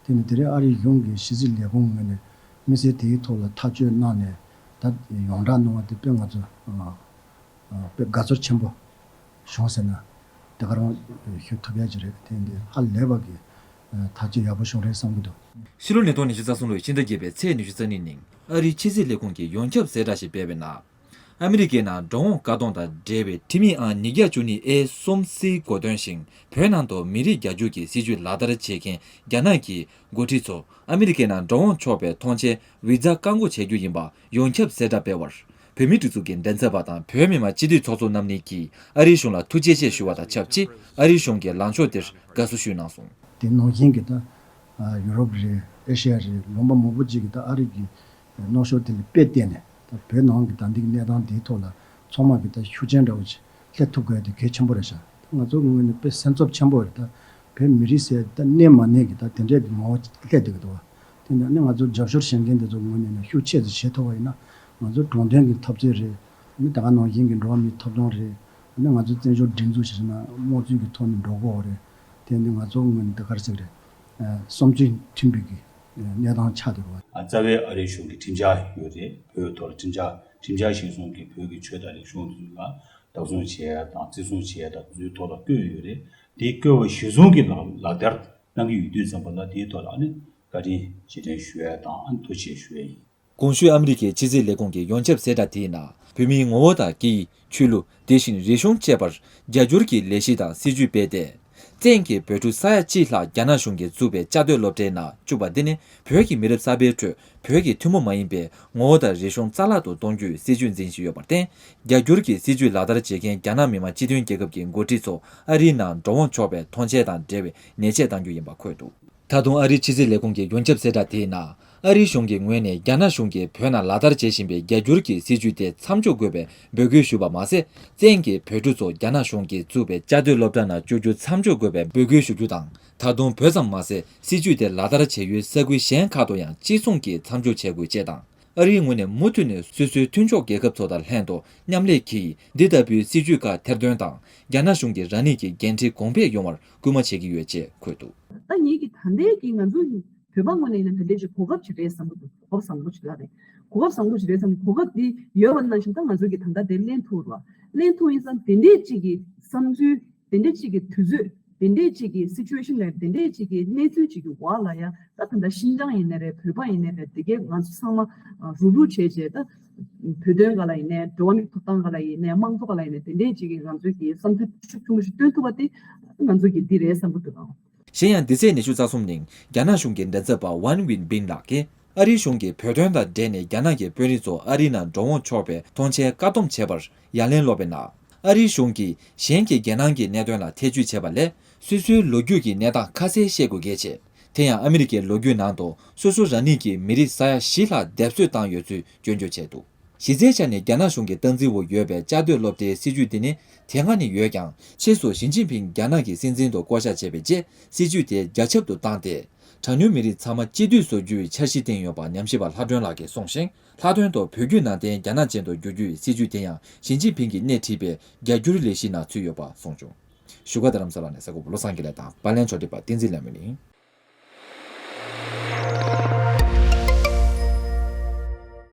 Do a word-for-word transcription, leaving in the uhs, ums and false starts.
དེ་ནི་དེ་རིང་ཨ་རིའི་གཞུང་གི་ཕྱི་སྲིད་ལས་ཁུངས་ངོས་ནས་དམིགས་བསལ་དེའི་ཐོག་ལ་ཐག་གཅོད་གནང་ནས་ད་ཡོངས་བསྒྲགས་གནང་བ་དེ་དཔེ་ང་ཚོ་ཨ་ཨ་དཔེ་དགའ་ཚོར་ཆེན་པོ་བྱུང་ཟེར་ན་དེ་ག་རང་ཞུ་ཐུབ་ཡ་ཅིག་རེད། དེ་འདི་ཧ་ལས་པ་གི་ཐག་གཅོད་ཡག་པོ་བྱུང་རེད་བསམ་གྱི་འདུག། ཕྱི་ལོ་ཉིས་སྟོང་ཉི་ཤུ་རྩ་གསུམ་ལོའི་ཕྱི་ཟླ་བརྒྱད་པའི་ཚེས་ཉི་ཤུ་རྩ་གཉིས་ཉིན་ཨ་རིའི་ཕྱི་སྲིད་ལས་ཁུངས་ཀྱི་ཡོངས་ཁྱབ་གསལ་བསྒྲགས་ཤིག་སྤེལ་བའི་ནང་། ཨ་མི་རི་ཀའི་ནང་འགྲོ་འོང་བཀག་སྡོམ་དང་འབྲེལ་བའི་ཁྲིམས་ཡིག་ཨང་ཉིས་བརྒྱ་བཅུ་གཉིས་ཨེ་གསུམ་སིའི་གོ་དོན་བཞིན་བོད་ནང་དུ་མི་རིགས་རྒྱ་སྒྱུར་གྱི་སྲིད་བྱུས་ལག་བསྟར་བྱེད་མཁན་རྒྱ་ནག་གི་འགོ་ཁྲིད་ཚོ་ཨ་མི་རི་ཀའི་ནང་འགྲོ་འོང་ཆོག་པའི་ཐོངས་མཆན་བི་ཛ་བཀག་འགོག་བྱེད་རྒྱུ་ཡིན་པ་ཡོངས་ཁྱབ་གསལ་བསྒྲགས་སྤེལ་བར། བོད་མིའི་སྒྲིག་འཛུགས་ཀྱི་མགྲིན་ཚབ་པ་དང་བོད་མི་མང་སྤྱི་འཐུས་ཚོགས་གཙོ་རྣམ་གཉིས་ཀྱིས་ཨ་རིའི་གཞུང་ལ་ཐུགས་རྗེ་ཆེ་ཞུ་བ་དང་ཆབས་ཅིག་ཨ་རིའི་གཞུང་གི་ལངས་ཕྱོགས་དེར་དགའ་བསུ་ཞུས་གནང་སོང་། དེ་ནང་བཞིན་གྱི་ད་ཡུ་རོབ་རེད། ཨེ་ཤ་ཡ་རེད། ལུང་པ་མང་པོ་ཅིག་གི་ད་ཨ་རི་གི་མནོ་ཤོག་དེ་ལ་དཔེ་བལྟས་ནས་ད་བོད་ནང་གི་ད་འདི་གི་གནས་སྟངས་དེའི་ཐོག་ལ་ཚང་མ་གི་ད་ཤུགས་རྐྱེན་འདྲ་བོ་ཅིག་སླེབས་ཐུབ་དགོས་དེ་གལ་ཆེན་པོ་རེད་ཤག། ད་ང་ཚོ་ངོས་ནས་དཔེ་སེམས་འཚབ་ཆེན་པོ་རེད། ད་བོད་མི་རིགས་ཟེར་ད་གནས་མ་གནས་ཀྱི་ད་དེ་འདྲས་ཀྱི་ངོ་བོ་སླེབས་བསྡད་ཀྱི་འདུག་བ། དེ་འདྲ་ནི་ང་ཚོ་རྒྱབ་སྐྱོར་བྱེད་མཁན་དེ་ཚོ་ངོས་ནས་ནི་ཤུགས་ཆེ་ཙམ་བྱེད་ཐུབ་པ་ཡིན་ན་ང་ཚོ་གྲོང་དོན་གྱི་འཐབ་རྩོད་རེད། ནི་ད་ག་ནང་བཞིན་གྱི་འགྲོ་བ་མིའི་ཐོབ་ཐང་རེད། ནི་ང་ཚོ་བཙན་བྱོལ་སྒྲིག་འཛུགས་ཞིག་བྱས་ན་དམངས་གཙོའི་གི་ཐོག་ནས་འགྲོ་དགོས་པ་རེད། དེ་ནི་ང་ཚོ་ངོས་ནས་ད་ག་རེ་ཟེར་གི་རེད། བསམ་ཚུལ་མཐུན་པའི་གི་གནས་སྟངས་ཆགས་བསྡད་པ། རྩ་བའི་ཨ་རིའི་གཞུང་གི་ཁྲིམས་འཆར་ཡོད་རེད། བོད་ཐོག་ལ་ཁྲིམས་འཆར་ཁྲིམས་འཆར་གཞིར་བཟུང་གི་བོད་ཀྱི་ཆོས་དང་རིག་གཞུང་ཚོ་ལ་བདག་བཟུང་བྱས་ཡ་དང་བརྩི་སྲུང་བྱས་ཡ་དང་དེ་ཚོའི་ཐོག་ལ་བཀོད་ཡོད་རེད། དེ་བཀོད་པ་གཞིར་བཟུང་གི་ལག་ལག་བསྟར་གནང་གི་ཡོད་དུས་ཙམ་པ་ལ་དེའི་ཐོག་ལ་ཨ་ནི་བཀའ་དྲིན་རྗེས་དྲན་ཞུ་ཡ་དང་ཨ་ནི་ཐུགས་རྗེ་ཆེ་ཞུ་ཡ་ཡིན། གོང་ཞུས་ཨ་མི་རི་ཀའི་ཕྱི་སྲིད་ལས་ཁུངས་ཀྱི་ཡོངས་ཁྱབ་གསལ་བསྒྲགས་དེའི་ནང་བོད་མིའི་ངོ་བོ་དང་སྐད་ཡིག་ཆོས་ལུགས། དེ་བཞིན་རིག་གཞུང་བཅས་པར་རྒྱ་སྒྱུར་གྱི་ལས་གཞི་དང་སྲིད་ཇུས་སྤེལ་ཏེ། བཙན་གྱིས་བོད་ཕྲུག་ས་ཡ་གཅིག་ལྷག་རྒྱ་ནག་གཞུང་གིས་བཙུགས་པའི་བཅའ་སྡོད་སློབ་གྲྭའི་ནང་བཅུག་པ་འདི་ནི་བོད་ཀྱི་མི་རབས་གསར་པའི་ཁྲོད་བོད་ཀྱི་ཐུན་མོང་མ་ཡིན་པའི་ངོ་བོ་དང་རིག་གཞུང་རྩ་བརླག་ཏུ་གཏོང་རྒྱུའི་སྲིད་ཇུས་འཛིན་བཞིན་ཡོད་པར་བརྟེན། རྒྱ་སྒྱུར་གྱི་སྲིད་ཇུས་ལག་བསྟར་བྱེད་མཁན་རྒྱ་ནག་མི་དམངས་སྤྱི་མཐུན་རྒྱལ་ཁབ་ཀྱི་འགོ་ཁྲིད་ཚོ་ཨ་རིའི་ནང་འགྲོ་འོང་ཆོག་པའི་ཐོངས་མཆན་དང་འབྲེལ་བའི་ཉེས་ཆད་གཏང་རྒྱུ་ཡིན་པ་འཁོད་འདུག། ད་དུང་ཨ་རིའི་ཕྱི་སྲིད་ལས་ཁུངས་ཀྱི་ཡོངས་ཁྱབ་གསལ་བསྒྲགས་དེའི་ནང་། ཨ་རིའི་གཞུང་གི་ངོས་ནས་རྒྱ་ནག་གཞུང་གིས་བོད་ནང་ལག་བསྟར་བྱེད་བཞིན་པའི་རྒྱ་སྒྱུར་གྱི་སྲིད་ཇུས་དེ་མཚམས་འཇོག་དགོས་པའི་འབོད་སྐུལ་ཞུས་པ་མ་ཟད། བཙན་གྱིས་བོད་ཕྲུག་ཚོ་རྒྱ་ནག་གཞུང་གིས་བཙུགས་པའི་བཅའ་སྡོད་སློབ་གྲྭ་ནང་བཅུག་རྒྱུ་མཚམས་འཇོག་དགོས་པའི་འབོད་སྐུལ་ཞུ་རྒྱུ་དང་། ད་དུང་བོད་ཙམ་མ་ཟད་སྲིད་ཇུས་དེ་ལག་བསྟར་བྱེད་ཡུལ་ས་ཁུལ་གཞན་ཁག་ཏུ་ཡང་གཅིག་མཚུངས་ཀྱིས་མཚམས་འཇོག་བྱེད་དགོས་ཅེས་དང་། ཨ་རིའི་ངོས་ནས་མུ་མཐུད་ནས་སོ་སོའི་མཐུན་ཕྱོགས་རྒྱལ་ཁབ་ཚོ་དང་ལྷན་དུ་མཉམ་ལས་ཀྱིས་འདི་ལྟ་བུའི་སྲིད་ཇུས་ཁག་ཐེར་འདོན་དང་། རྒྱ་ནག་གཞུང་གིས་རང་ཉིད་ཀྱི་འགན་འཁྲི་གོང་འཕེལ་ཡོང་བར་སྐུལ་མ་བྱེད་ཀྱི་ཡོད་ཅེས་འཁོད་འདུག། ད་ངེད་ཀྱི་ད་ལྟའི་གི་ང་ཚོ་བོད་པ་ངོས་ནས་ཡིན་ན་དེ་འདྲས་ཀྱི་གོ་སྐབས་ཅིག་རེད་བསམ་གྱི་འདུག། གོ་སྐབས་བཟང་པོ་ཅིག་ལ་རེད། གོ་སྐབས་བཟང་པོ་ཅིག་རེད་བསམ། གོ་སྐབས་འདི་ཡོད་པ་ནང་བཞིན་ད་ང་ཚོ་གི་ད་ལྟ་དེ་ལེན་ཐུབ་ར། ལེན་ཐུབ་ཡིན་ཙང་དེ་འདྲས་ཅིག་གི་བསམ་ཚུལ། དེ་འདྲས་ཅིག་གི་དུས་ཚོད། དེ་འདྲས་ཅིག་གི་སི་ཅུ་ཨེ་ཤན་ལ། དེ་འདྲས་ཅིག་གི་གནས་ཚུལ་ཅིག་གི་འོག་ལ་ཡ། ད་ད་ལྟ་ཤིན་ཅང་ཡིན་ནའི་རེད། བོད་པ་ཡིན་ནའི་རེད། དེ་གའི་ང་ཚོ་ཚང་མ་རུབ་རུབ་བྱས་བྱས་ད། བོད་དོན་སྒང་ལ་ཡིན་ནའི། འགྲོ་བ་མིའི་ཐོབ་ཐང་སྒང་ལ་ཡིན་ནའི། དམངས་གཙོ་སྒང་ལ་ཡིན་ནའི། དེ་འདྲས་ཅིག་གི་ང་ཚོས་ཀྱི་བསམ་ཚུལ་ཤུགས་ཆེན་པོ་ཞིག་བཏོན་ཐུབ་པ་དེ་ང་ཚོ་གི་འདི་རེད་བསམ་གྱི་འདུག་ཨང་། གཞན་ཡང་འདི་ཚེས་ཉི་ཤུ་རྩ་གསུམ་ཉིན་རྒྱ་ནག་གཞུང་གི་མགྲིན་ཚབ་པ་ཝན་ཝིན་པིན་ལགས་ཀྱིས་ཨ་རིའི་གཞུང་གིས་བོད་དོན་དང་འབྲེལ་ནས་རྒྱ་ནག་གི་དཔོན་རིགས་ཚོ་ཨ་རིའི་ནང་འགྲོ་འོང་ཆོག་པའི་ཐོངས་མཆན་བཀག་སྡོམ་བྱས་པར་ཡ་ལན་སློག་པའི་ནང་། ཨ་རིའི་གཞུང་གིས་གཞན་གྱི་རྒྱལ་ནང་གི་གནད་དོན་ལ་ཐེ་བྱུས་བྱས་པ་ལས། སོ་སོའི་ལོ་རྒྱུས་ཀྱི་གནས་སྟངས་ཁ་གསལ་ཤེས་དགོས་གལ་ཆེ། དེ་ཡང་ཨ་མི་རི་ཀའི་ལོ་རྒྱུས་ནང་དུ་སོ་སོ་རང་ཉིད་ཀྱི་མི་རིགས་ས་ཡ་བཞི་ལྷག་སྡེབ་གསོད་བཏང་ཡོད་ཚུལ་སྐྱོན་བརྗོད་བྱས་འདུག། གཞི་རྩའི་ཆ་ནས་རྒྱ་ནག་གཞུང་གི་སྟངས་འཛིན་འོག་ཡོད་པའི་བཅའ་སྡོད་སློབ་གྲྭའི་སྲིད་ཇུས་དེ་ནི་དེ་སྔ་ནས་ཡོད་ཀྱང་། ཕྱིས་སུ་ཞི་ཅིན་ཕིང་རྒྱ་ནག་གི་སྲིད་འཛིན་དུ་བསྐོ་གཞག་བྱས་པའི་རྗེས། སྲིད་ཇུས་དེ་རྒྱ་ཁྱབ་ཏུ་བཏང་སྟེ། གྲངས་ཉུང་མི་རིགས་ཚང་མ་གཅིག་སྡུད་བཟོ་རྒྱུའི་འཆར་གཞི་བཏིང་ཡོད་པ་ཉམས་ཞིབ་པ་ལྷ་སྒྲོན་ལགས་ཀྱིས་གསུངས་ཤིང་། ལྷག་དོན་དུ་བོད་བརྒྱུད་ནང་བསྟན་རྒྱ་ནག་ཅན་དུ་བསྒྱུར་རྒྱུའི་སྲིད་ཇུས་དེ་ཡང་ཞི་ཅིན་ཕིང་གིས་སྣེ་ཁྲིད་པའི་རྒྱ་སྒྱུར་ལས་གཞི་ནང་ཚུད་ཡོད་པ་གསུངས་བྱུང་། བཞུགས་སྒར་རྡ་རམ་ས་ལ་ནས་གསར་འགོད་པ་བློ་བཟང་དགེ་ལེགས་དང་། པར་ལེན་ཕྱོགས་སྒྲིག་པ་བསྟན་འཛིན་ལྷ་མོ་ཡིན།